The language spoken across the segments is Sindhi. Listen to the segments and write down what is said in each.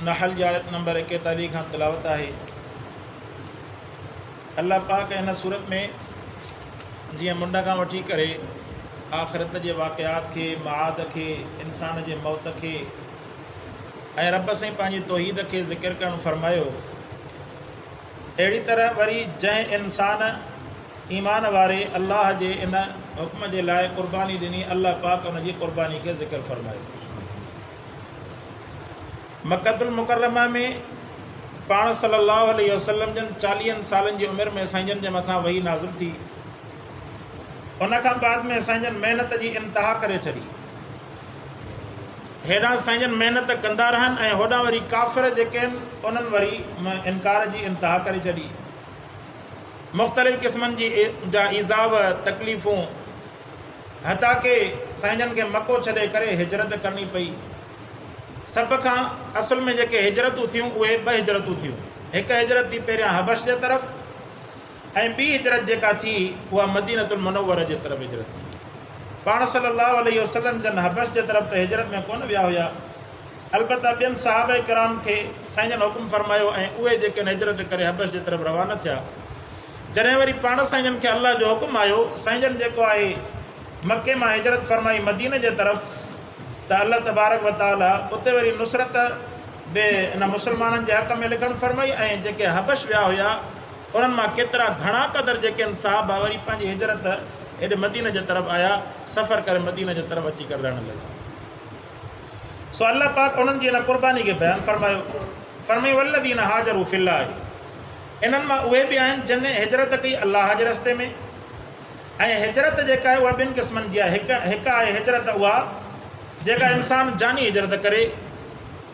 نحل جي آيت نمبر 41 کان تلاوت آهي. الله پاڪ هن سورت ۾ جيئن منڍ کان وٺي ڪري آخرت جي واقعات کي، معاد کي، انسان جي موت کي ۽ رب سائين پنهنجي توحيد کي ذڪر ڪرڻ فرمايو، اهڙي طرح وري جنهن انسان ايمان واري الله جي ان حڪم جي لاء قرباني ڏني، الله پاڪ ان جي قرباني کي ذڪر فرمايو. مڪة المڪرمه ۾ پاڻ صلّي اللّٰه عليه وسلّم جن چاليهن سالن جي عمر ۾ سائين جن جي مٿان وحي نازل ٿي. ان کان بعد ۾ سائين جن محنت جي انتها ڪري ڇڏي. هيڏانهن سائين جن محنت ڪندا رهن ۽ هوڏانهن وري ڪافر جيڪي آهن انهن وري انڪار جي انتها ڪري ڇڏي. مختلف قسمن جي جا ايذاء تڪليفون حتيٰ ڪه سائين جن کي مڪو ڇڏي ڪري هجرت ڪرڻي پئي. سڀ کان اصل ۾ جيڪي هجرتون ٿيون اهي ٻه هجرتون ٿيون. هڪ هجرت ٿي پهريان حبش جي طرف ۽ ٻي هجرت جيڪا ٿي اها مدينة المنوره جي طرف هجرت ٿي. پاڻ صلي الله عليه وسلم جن حبش جي طرف ته هجرت ۾ ڪونه ويا هيا البته ٻين صحابه ڪرام کي سائين جن حڪم فرمايو ۽ اهي جيڪي هجرت ڪري حبش جي طرف روانا ٿيا. جڏهن وري پاڻ سائين جن کي الله جو حڪم آيو، سائين جن جيڪو آهي مڪي مان هجرت فرمائي مديني جي طرف ته الله تبارڪ و تعالي اتي وري نصرت به ان مسلمانن جي حق ۾ لکڻ فرمائي ۽ جيڪي حبش ويا هيا انهن مان ڪيترا گهڻا قدر جيڪي آهن صحابه وري پنهنجي هجرت هيڏي مديني جي طرف آيا، سفر ڪري مديني جي طرف اچي ڪري رهڻ لڳا. سو الله پاڪ انهن جي ان قرباني کي بيان فرمايو، فرمايو والذين هاجروا في الله انهن مان اهي به آهن جن هجرت ڪئي الله جي رستي ۾، ۽ هجرت جيڪا آهي اها ٻن قسمن جي آهي، هڪ هڪ آهي هجرت اها جيڪا انسان جاني هجرت ڪري،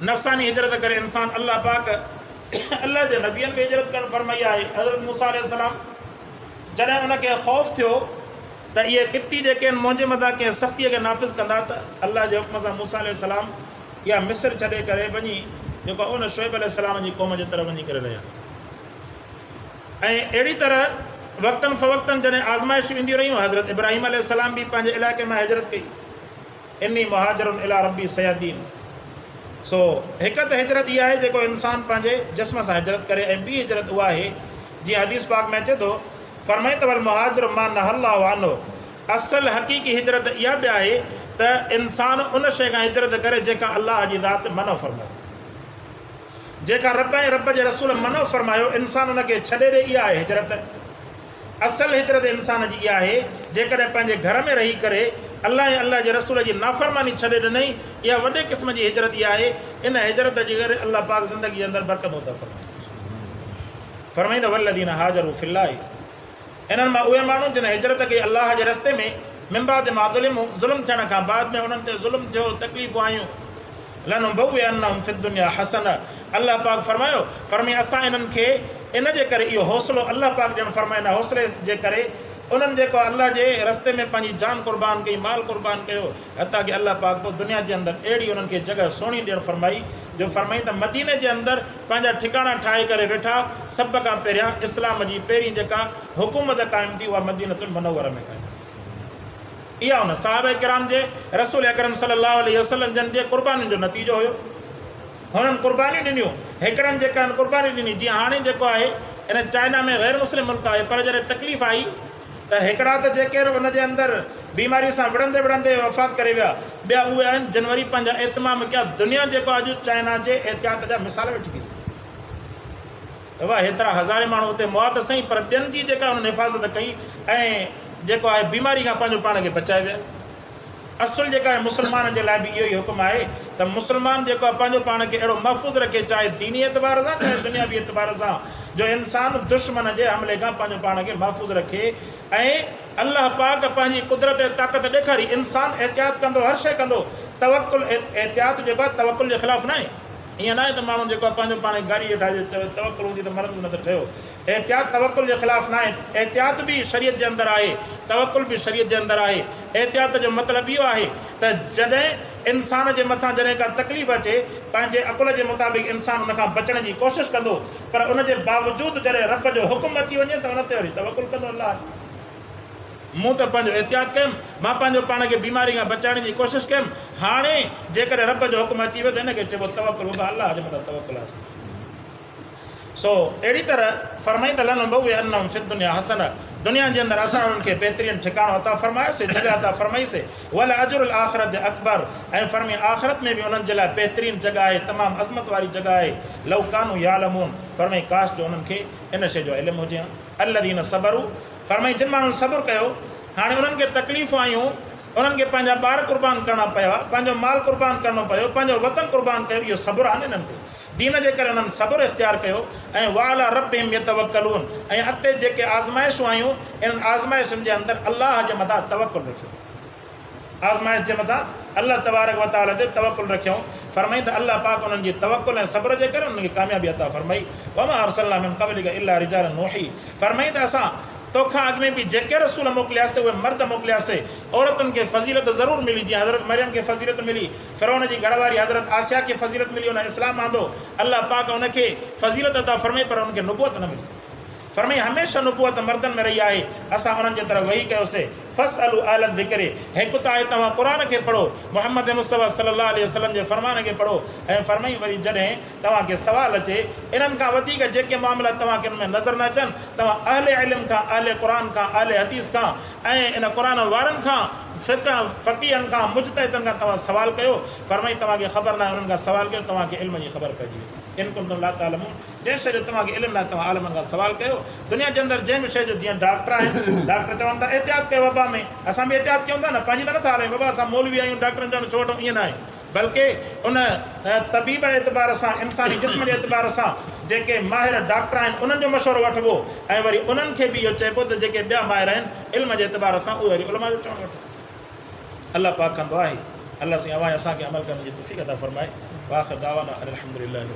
نفساني هجرت ڪري انسان الله پاڪ الله جي نبين به هجرت ڪرڻ فرمائي آهي، حضرت موسيٰ عليه السلام جڏهن ان کي خوف ٿيو ته اهي قبطي جيڪي آهن منهنجي مٿان ڪنهن سختيء کي نافذ ڪندا ته الله جي حڪم سان موسيٰ عليه السلام اها مصر ڇڏي ڪري وڃي جيڪو ان شعيب عليه السلام جي قوم جي طرف وڃي ڪري رهيا ۽ اهڙي طرح وقتن فوقتن جڏهن آزمائشون اينديون رهيون حضرت ابراهيم عليه السلام به پنهنجي علائقي مان هجرت ڪئي اني مهاجر الي ربي سيهدين سو هڪ ته هجرت اها آهي جيڪو انسان پنهنجي جسم سان هجرت ڪري ۽ ٻي هجرت اها آهي جيئن حديث پاڪ ۾ اچي ٿو فرمائي ته والمهاجر ما نهي الله عنه اصل حقيقي هجرت اها به آهي ته انسان ان شيء کان هجرت ڪري جنهن کان الله جي ذات منع فرمايو. جنهن کان رب ۽ رب جي رسول منع فرمايو انسان ان کي ڇڏي ڏي اها آهي هجرت. اصل هجرت انسان جي اها آهي جيڪڏهن پنهنجي گهر ۾ رهي ڪري الله ۽ الله جي رسول جي نافرماني ڇڏي ڏنئي اها وڏي قسم جي هجرت اها آهي. ان هجرت جي ڪري الله پاڪ زندگي جي اندر برڪتون عطا فرمائي. فرمائيندو والذين هاجروا في الله انهن مان اهي ماڻهو جن هجرت ڪئي الله جي رستي ۾ من بعد ما ظلموا ظلم ٿيڻ کان بعد ۾ انهن تي ظلم ٿيو تڪليفون آيون لنبوئنهم في الدنيا حسنه الله پاڪ فرمايو فرمي اسان انهن کي ان جي ڪري اهو حوصلو الله پاڪ ڏيڻ فرمائي ان حوصلي جي ڪري انهن جيڪو الله جي رستي ۾ پنهنجي جان قربان ڪئي مال قربان ڪيو حتيٰ ڪه الله پاڪ پوء دنيا جي اندر اهڙي انهن کي جڳهه سهڻي ڏيڻ فرمائي جو فرمائي ته مديني جي اندر پنهنجا ٺڪاڻا ٺاهي ڪري ويٺا، سڀ کان پهريان اسلام جي پهرين جيڪا حڪومت قائم ٿي اها مدينة المنوره ۾ قائم ٿي. اها ان صحابه ڪرام جي رسول اڪرم صلي الله عليه وسلم جن جي قربانين جو نتيجو هيو. هنن قربانيون ڏنيون، هڪڙن جيڪا آهن قرباني ڏني جيئن هاڻي جيڪو آهي ان چائنا ۾ غير مسلم ملڪ آهي پر جڏهن تڪليف آئي ته هڪڙا ته جيڪي ان جي اندر بيماري سان وڙهندي وڙهندي وفات ڪري ويا، ٻيا اهي آهن جن وري پنهنجا اهتمام ڪيا، دنيا جيڪو اڄ چائنا جي احتياط جا مثال ويٺي ٿي ڏئي ته واهه هيترا هزارين ماڻهو اتي مئا ته سهي پر ٻين جي جيڪا انهن حفاظت ڪئي ۽ جيڪو آهي بيماري کان پنهنجو پاڻ کي بچائي ويا. اصل جيڪا آهي مسلمانن جي لاء به اهو ئي حڪم آهي ته مسلمان جيڪو آهي پنهنجو پاڻ کي اهڙو محفوظ رکي چاهي ديني اعتبار سان چاهي دنياوي اعتبار سان جو انسان دشمن جي حملي کان پنهنجو پاڻ کي محفوظ رکي ۽ الله پاڪ پنهنجي قدرت ۽ طاقت ڏيکاري انسان احتياط ڪندو هر شيء ڪندو توڪل احتياط جيڪو آهي توڪل جي خلاف ناهي ائين ناهي ته ماڻهو جيڪو آهي پنهنجو پاڻ کي گاري هيٺ آڻي چوي توڪل هوندي ته مرندس نه ته ٺهيو احتياط توڪل جي خلاف ناهي، احتياط به شريعت جي اندر آهي، توڪل به شريعت جي اندر آهي. احتياط جو مطلب اهو آهي ته جڏهن انسان جي مٿان جڏهن ڪا تڪليف اچي، پنهنجي عقل جي مطابق انسان ان کان بچڻ جي ڪوشش ڪندو، پر ان جي باوجود جڏهن رب جو حڪم اچي وڃي ته ان تي وري توڪل ڪندو الله. مون ته پنهنجو احتياط ڪيم، مان پنهنجو پاڻ کي بيماري کان بچائڻ جي ڪوشش ڪيم، هاڻي جيڪڏهن رب جو حڪم اچي ويو ته ان کي چئبو توڪل، بابا الله جي مٿان توڪل آهي. سو اهڙي طرح فرمائين ته لنبوئنهم في الدنيا حسنة دنيا جي اندر اسان انهن کي بهترين ٺڪاڻو عطا فرمايوسي، جڳهه عطا فرمائي سي، ولاجر الاخرة اڪبر ۽ فرمائين آخرت ۾ به انهن جي لاء بهترين جڳهه آهي، تمام عظمت واري جڳهه آهي، لو ڪانوا يعلمون فرمائين ڪاش جو انهن کي ان شيء جو علم هجي ها. الذين صبروا فرمائين جن ماڻهن صبر ڪيو، هاڻي انهن کي تڪليفون آيون، انهن کي پنهنجا ٻار قربان ڪرڻا پيا، پنهنجو مال قربان ڪرڻو پيو، پنهنجو وطن قربان ڪيو، اهو صبر آهي نه انهن تي. دين جي ڪري انهن صبر اختيار ڪيو ۽ وعلي ربهم يتوڪلون ۽ اڳتي جيڪي آزمائشون آيون انهن آزمائشن جي اندر الله جي مٿان توڪل رکيو. آزمائش جي مٿان الله تبارڪ وتعالي تي توڪل رکيائون. فرمائين ته الله پاڪ انهن جي توڪل ۽ صبر جي ڪري انهن کي ڪاميابي عطا فرمائي. وما ارسلنا من قبلک الا رجالا نوحي فرمائين ته اسان توکان اڳ ۾ به جيڪي رسول موڪلياسي اهي مرد موڪلياسي عورتن کي فضيلت ضرور ملي جيئن حضرت مريم کي فضيلت ملي فرعون جي گهر واري حضرت آسيا کي فضيلت ملي ان اسلام آندو الله پاڪ ان کي فضيلت عطا فرمائي پر ان کي نبوت نه ملي فرمائي هميشه نبوت مردن ۾ رهي آهي اسان انهن جي طرف وحي ڪيوسي فاسئلوا اهل الذڪر هڪ ته آهي توهان قرآن کي پڙهو محمد مصطفيٰ صلي الله عليه وسلم جي فرمان کي پڙهو ۽ فرمائي وري جڏهن توهان کي سوال اچي انهن کان وڌيڪ جيڪي معاملا توهان کي ان ۾ نظر نه اچن توهان اهل علم کان اهل قرآن کان اهل حديث کان ۽ ان قرآن وارن کان فقه فقيهن کان مجتهدن کان توهان سوال ڪيو فرمائي توهان کي خبر ناهي انهن کان سوال ڪيو توهان کي علم جي خبر پئجي ويندي ان ڪنتم لا تعلمون جنهن شيء جو توهان کي علم ناهي توهان عالمن کان سوال ڪيو دنيا جي اندر جنهن به شيء جو جيئن ڊاڪٽر آهن ڊاڪٽر چون ٿا احتياط ڪيو وبا ۾ اسان به احتياط ڪيون ٿا نه پنهنجي ته نٿا هلايون بابا اسان مولوي آهيون ڊاڪٽرن چوڻ ڇو وٺون ائين ناهي بلڪه ان طبيب اعتبار سان انساني جسم جي اعتبار سان جيڪي ماهر ڊاڪٽر آهن انهن جو مشورو وٺبو ۽ وري انهن کي به اهو چئبو ته جيڪي ٻيا ماهر آهن علم جي اعتبار سان اهي وري علماء جو چوڻ وٺن. الله پاڪ کان دعا آهي الله سائين اوهان ۽ اسان کي عمل ڪرڻ جي توفيق عطا فرمائي واخر دعوانا ان الحمد لله رب.